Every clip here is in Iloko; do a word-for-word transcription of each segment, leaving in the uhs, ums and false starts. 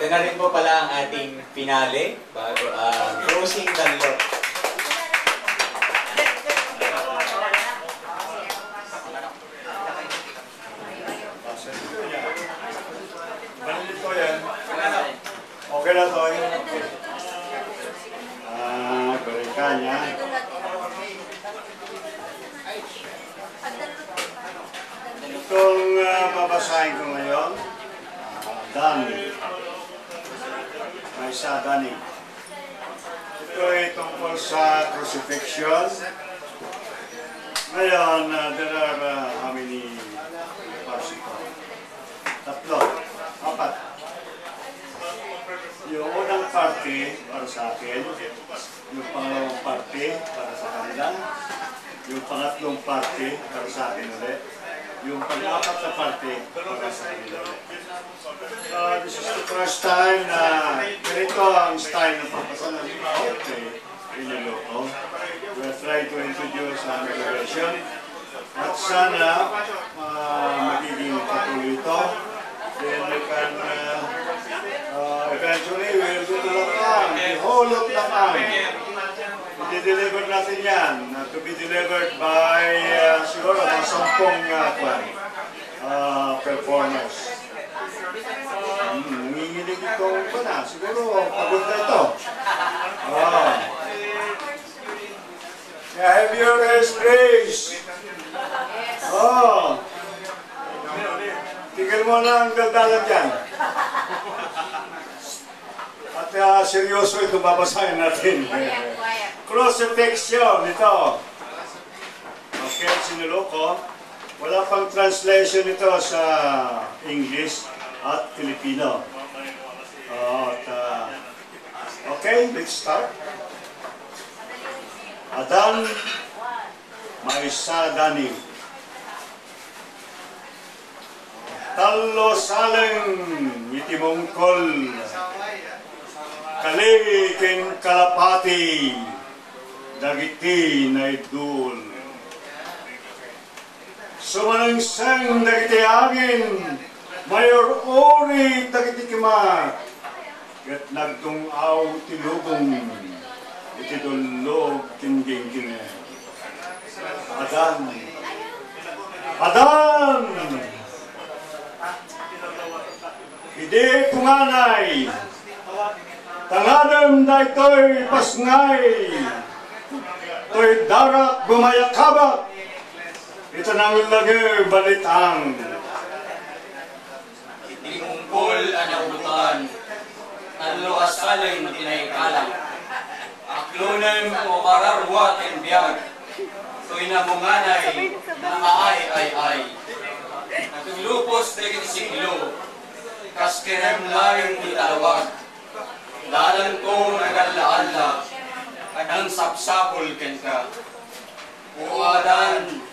Ito na rin po pala ang ating finale, bago ang closing the loop. Balik ko yan. Okay na to, eh. Ah, balikan niya. Itong, ah, babasahin ko ngayon, ah, Adan. Maysa, Adan. Ito ay tungkol sa crucifixion. Ngayon, ah, there are, ah, how many parts ito? Tatlo, apat. Yung unang parte para sa akin, yung pangalawang parte para sa kanila, yung pangatlong parte para sa akin ulit, yung pang-apat na parte para sa kanila ulit. Ah, this is the first time na ganito ang style ng pagpasa ng, okay, in Ilocos. We are trying to introduce our innovation. At sana, ah, magiging patuloy ito. Then we can, ah, ah, eventually, we will go to Lapang, the whole of Lapang. I-deliver natin yan, ah, to be delivered by, ah, siguro, mga sampung, ah, kwan, ah, performers. Hmm, nanginginig itong kwan, ah. Siguro, pagod na ito. Ah. May I have your hands, please? Oh. Tigil mo na ang daldalan dyan. At, ah, seryoso itong babasahin natin. Crucifixion ito. Okay, sinulok ko. Wala pang translation ito sa English at Filipino. Oo, at, ah, okay, let's start. Adan, maysa, Adan. Tallo saleng iti mungkol, kali ken kalapati dagiti naidul. Sumanengseng dagiti agin, mayor-uri dagiti kimat, ket nagdung-aw ti lubong iti dullog ken ginggined. Adan! Adan! Idi punganay, tangadem daytoy pasngay, toy darak bumayakabak, ita nang lagir balitang. Iti mungkol a naurotan, tallo a saleng ti naikalang. Aklonem o kararua ken biag, toy namunganay, nakaay-ay-ay. Naglupos dagiti siglo, kas kerem laeng ti talawag. Dalanko nagalla-alla, nagsapsapul kenka. O Adan,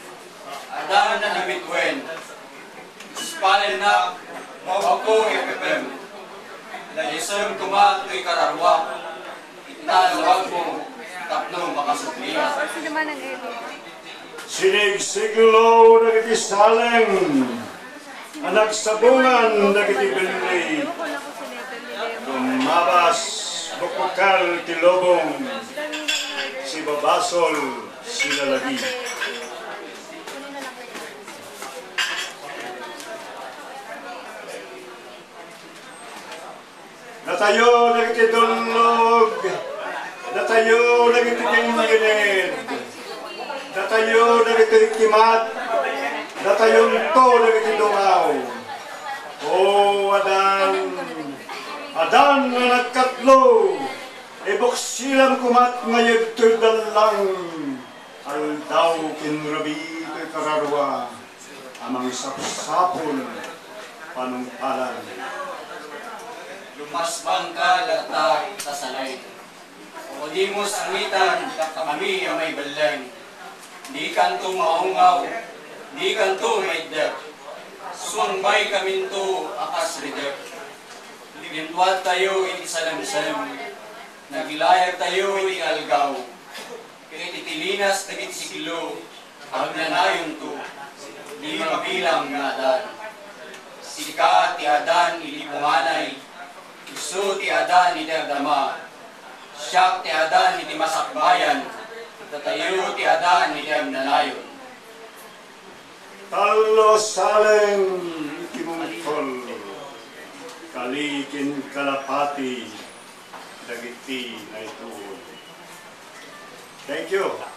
Adan a namituen, ispalennak, maupko ipepem. Dayusem koma toy kararua, ita luagmo tapno makasuklian. Sinigsiglo dagiti saleng a nagsabungan dagiti belli. Lumabas, bukbukal ti lubong, sibabasol, silalagi. Datayo dagiti dullog, datayo dagiti ginggined, datayo dagiti kimat, datayonto dagiti dungaw. O Adan, Adan nga nagkatlo, ibuksilam kumat nga yegtoy dallang, aldaw ken rabii toy kararua a mangsapsapul panungpalan. Lumasbangka latta ta saleng. O dimo sangitan dakami a maibelleng. Dikanto maungaw, dikanto maiddep. Suangbaykaminto a kas ridep. Lintuadtayo iti salemsem. Naglayagtayo iti algaw. Ket iti linas dagiti siglo, agnanayonto, di mabilang nga Adan. Sika ti Adan idi punganay, Isu ti adan iti agdama, siak ti adan iti masakbayan, datayo ti adan iti agnanayon. Tallo saleng iti mungtol, kali ken kalapati dagiti naituon. Thank you.